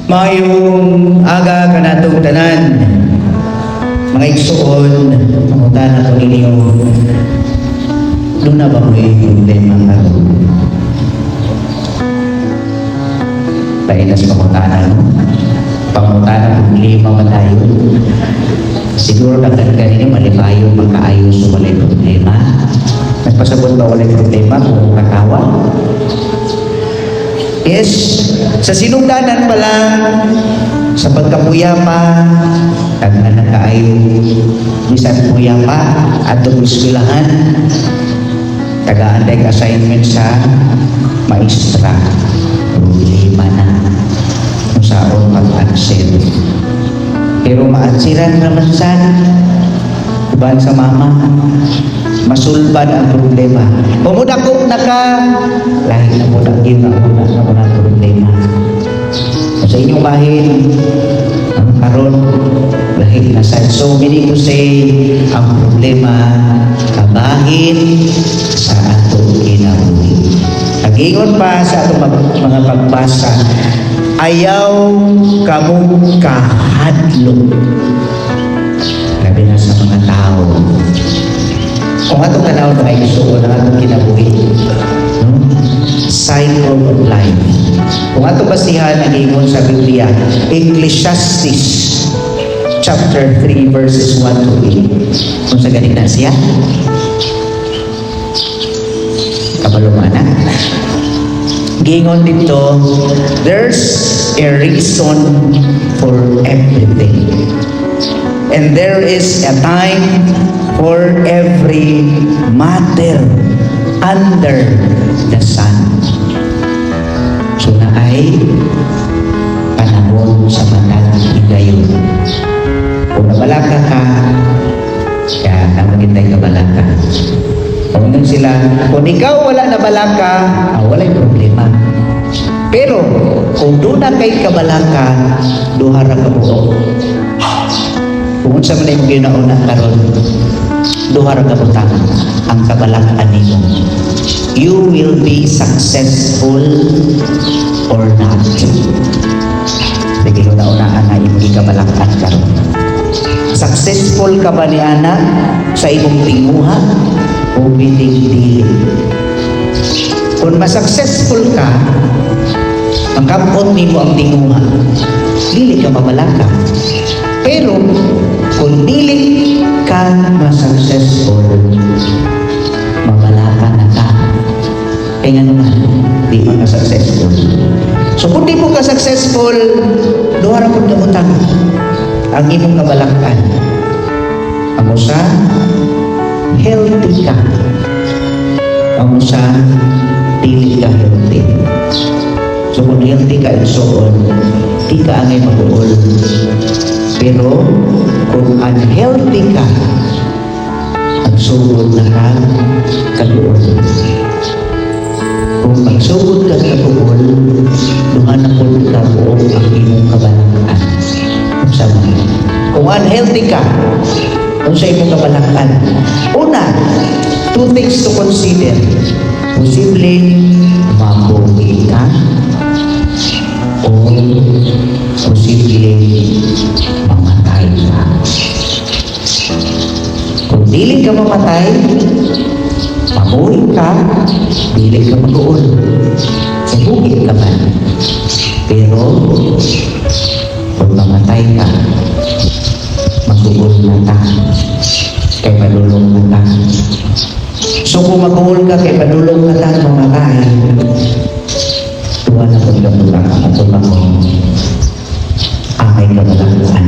Maayong aga kanatong tanan. Mga igsuon, pangutana ko ninyo, duna ba mo'y problema karon? Lain na sa pangutana, no? Pangutana, problema ba tayo? Siguro daghan kanino malipayon magkaayo so walay problema. Nagpasabot ba walay problema kung katawa? Yes, sa sinugdanan pa lang, sa pagkapuya pa, daghan na kaayo, bisan puya pa, atong eskwelahan, tagaan day assignment sa maestra. Problema na kung saon pag-answer. Pero ma-answeran naman sad, uban sa mama, masulbad ang problema. Kung mudako na ka, lahi na mo na gyud na una na mo na problema. Kung sa inyong bahin, ang karon lahi na sad. So, meaning to say, ang problema kabahin sa atong kinabuhi. Nagingon pa sa atong mga pagbasa, ayaw kamo kahadlok. Labi na sa mga tao. Kung atong tanaw na ay isuon ang atong kinabuhi, no? Cycle of life. Kung atong basihan ang ingon sa Biblia, Ecclesiastes chapter 3 verses 1 to 8. Kung sa ganit na siya, kabalo mo na. Gingon dito, there's a reason for everything. And there is a time for every matter under the sun. So naay panahon sa matag higayon. Kung nabalaka ka, kaya naman kita'y kabalaka. Kung nung sila, kung ikaw wala na balaka, walay problema. Pero kung duna kay kabalaka, duha ra ka buok. Kung unsa man imong ginauna karon, duha ra ka butang ang kabalakan nimo. You will be successful or not. Sige, una-unaan na imong gikabalakan karon. Successful ka ba ni ana sa imong tinguha o pwedeng dili? Kung ma-successful ka, makabot nimo ang tinguha, dili ka mabalaka. Pero kung dili ka ma-successful, mabalaka na ka. Kaya nga naman, di man ka successful. So kung di mo ka successful, duha ra pud ka butang ang imong kabalakan. Ang usa, healthy ka. Ang usa, dili ka healthy. So kung healthy ka igsoon, di ka angay mag-uol. Pero kung unhealthy ka, magsugod na ka kaguol. Kung magsugod ka kaguol, duha na pud ka buok ang imong kabalakan. Unsa man? Kung unhealthy ka, unsa imong kabalakan? Una, two things to consider. Posible mabuhi ka o posible mamatay ka. Kung dili ka mamatay, mabuhi ka, dili ka mag-uol. Mabuhi ka man. Pero, kung mamatay ka, mag-uol na ka. Kay padulong na ka. So kung mag-uol ka, kay padulong na ka, mamatay, duha na pud ka butang ang atong ako angay kabalakan.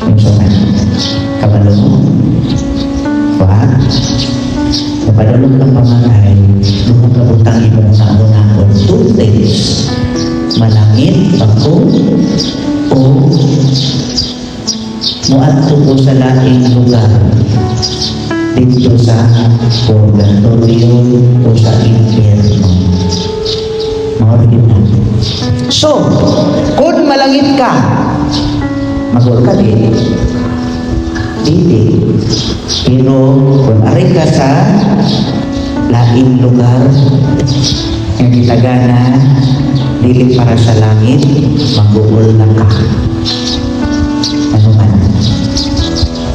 Unsa man? Kabalo mo? Wa? Kung padulong kang pamatay, duha ka butang imong una-unahon. Two things. Malangit ba ko o muadto ko sa laing lugar dito sa purgatorio o sa impyerno. Mao gyud na. So, kung malangit ka, mag-uol ka di. Dili. Pero kung ari ka sa laing lugar nga gitagana dili para sa langit, Mag-uol na ka. Ano man?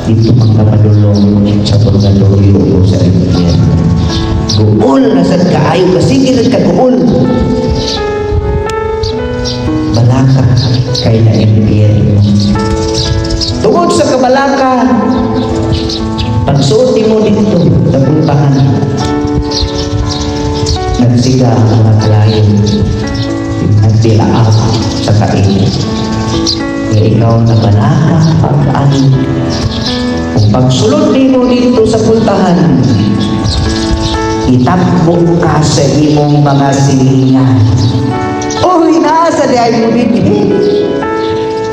Dito man ka padulong sa purgatorio o sa impyerno. Guol na sad kaayo ka, sige na ka guol. Balaka kay na impyerno. Tungod sa kabalaka, pagsulod mo dito sa pultahan, nagsiga ang mga kalayo, nagtilaak sa kainit. Nga ikaw na balaka pag-ano. Kung pagsulod nimo dito sa pultahan, itakbo ka sa imong mga silingan. Uy, nasa di ay mo dinhi.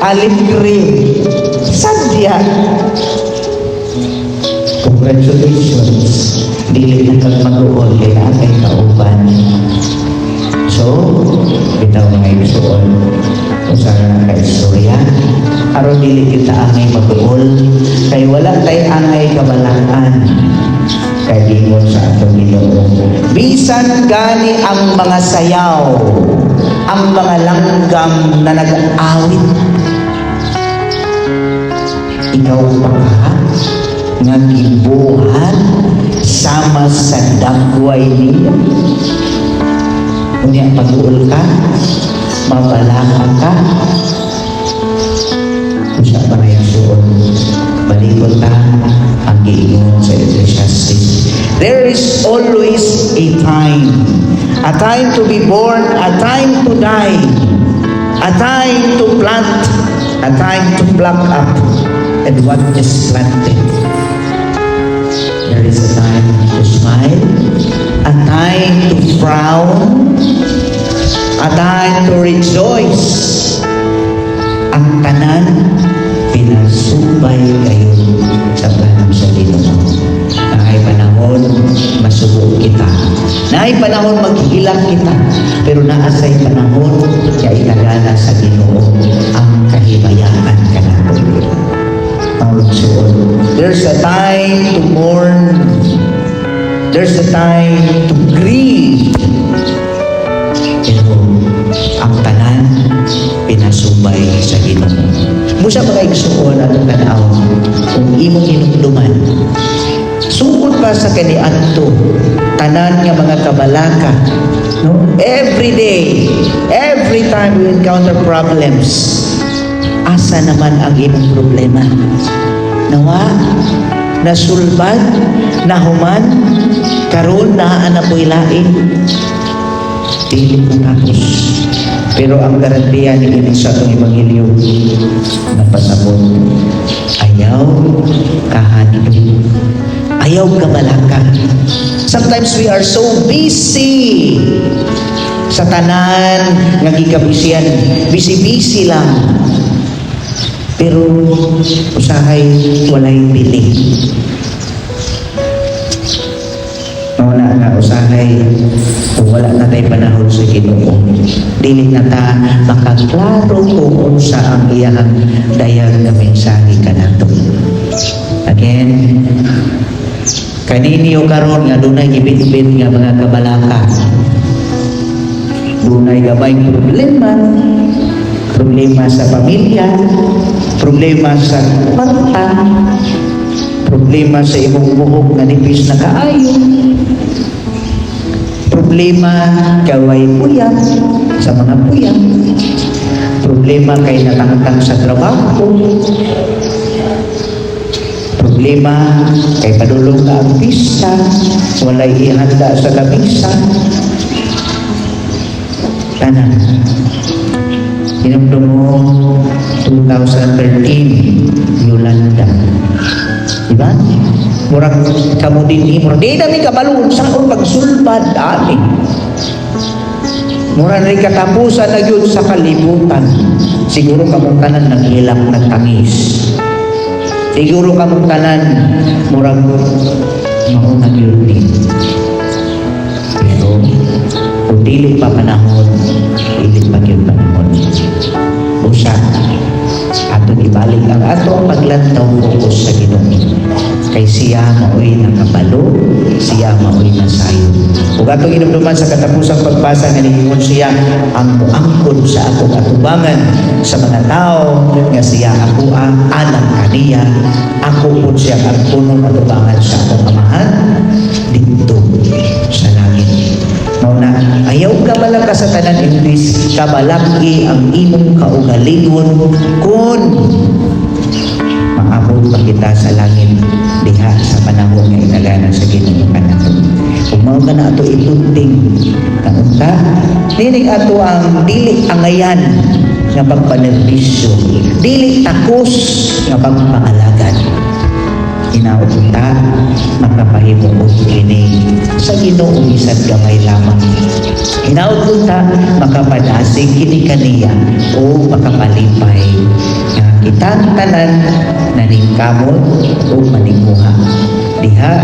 Aligre. Sadya. Congratulations. Dili na kang mag-uol kay naa kay kauban. So, bitaw, mga igsuon, kung sa ka istorya, aron dili kita angay mag-uol, kay wala tay angay kabalakan. Kay ingon sa atong Ginoo, bisan gani ang mga sayaw, ang mga langgam na nag-awit, ikaw pa ka nga gibuhat sama sa dagway niya. Unya pag-uol ka, mabalaka ka. Usa pa na yung, balikon ta ang giingon sa Ecclesiastes. There is always a time. A time to be born, a time to die, a time to plant, a time to pluck up, and what is planted. There is a time to smile, a time to frown, a time to rejoice. Ang tanan, pinasubay kayo sa plano sa Ginoo. Naay panahon, masubo kita. Naay panahon, maghilak kita. Pero naasay panahon, kaya itagana sa Ginoo ang kahimayaan kanato. Mga igsuon, there's a time to mourn. There's a time to grieve. Pero ang tanan pinasubay sa Ginoo. Busa, mga igsuon, atong tan-aw kung imong hinumduman. Sugod pa sa kaniadto, tanan nga mga kabalaka, no? Every day, every time we encounter problems, asa naman ang imong problema? Nawa, nasulbad, nahuman, karon naa na po'y lain. Dili mo tapos. Pero ang garantiya ni ini sa atong ebanghelyo napasabot. Ayaw kahadlok. Ayaw kabalaka. Sometimes we are so busy sa tanan nga gikabisiyan. Busy-busy lang. Pero usahay walay bili. Mao na nga usahay kung wala na tay panahon sa Ginoo, dili na ta makaklaro kung unsa ang iyang dayag nga mensahe kanato. Again, kaninyo karon nga dunay gibitbit nga mga kabalaka, dunay gamay problema, problema sa pamilya, problema sa kwarta, problema sa imong buhok nga nipis na kaayo, problema kay puyat sa mga puyat, problema kay natangtang sa trabaho, problema kay padulong na ang pista, walay ihanda sa lamisa. Tanan. Hinumdum mo 2013, Yolanda. Diba? Murag kamo din, murag di na mi kabalo unsaon pagsulbad ani. Murag rin katapusan na gyud sa kalibutan. Siguro kamong tanan naghilak, nagtangis. Siguro kamong tanan murag mao na gyud ni. Pero kung dili pa panahon, dili pa gyud panahon. Usa, atong ibalik ang ato ang paglantaw, focus sa Ginoo. Kay siya maoy nakabalo, siya maoy nasayod. Ug atong inumduman sa katapusang pagbasa nga niingon siya, "Ang muangkon sa akong atubangan sa mga tao nga siya ako ang alang kaniya, ako pud siya angkonon atubangan sa akong Amahan didto sa langit." Mao na, ayaw kabalaka sa tanan, imbis kabalaki ang imong kaugalingon kung maabot pa kita sa langit diha sa panahon nga itagana sa Ginoo kanato. Ug mao ka na ato itunting kaunta dili ato ang dili angayan nga pagpanerbisyo, dili takos nga pagpangalagad. Hinaot unta makapahimuot kini sa Ginoo bisan gamay lamang. Hinaot unta makapadasig kini kaniya o makapalipay nga kitang tanan naningkamot o maningkuha diha.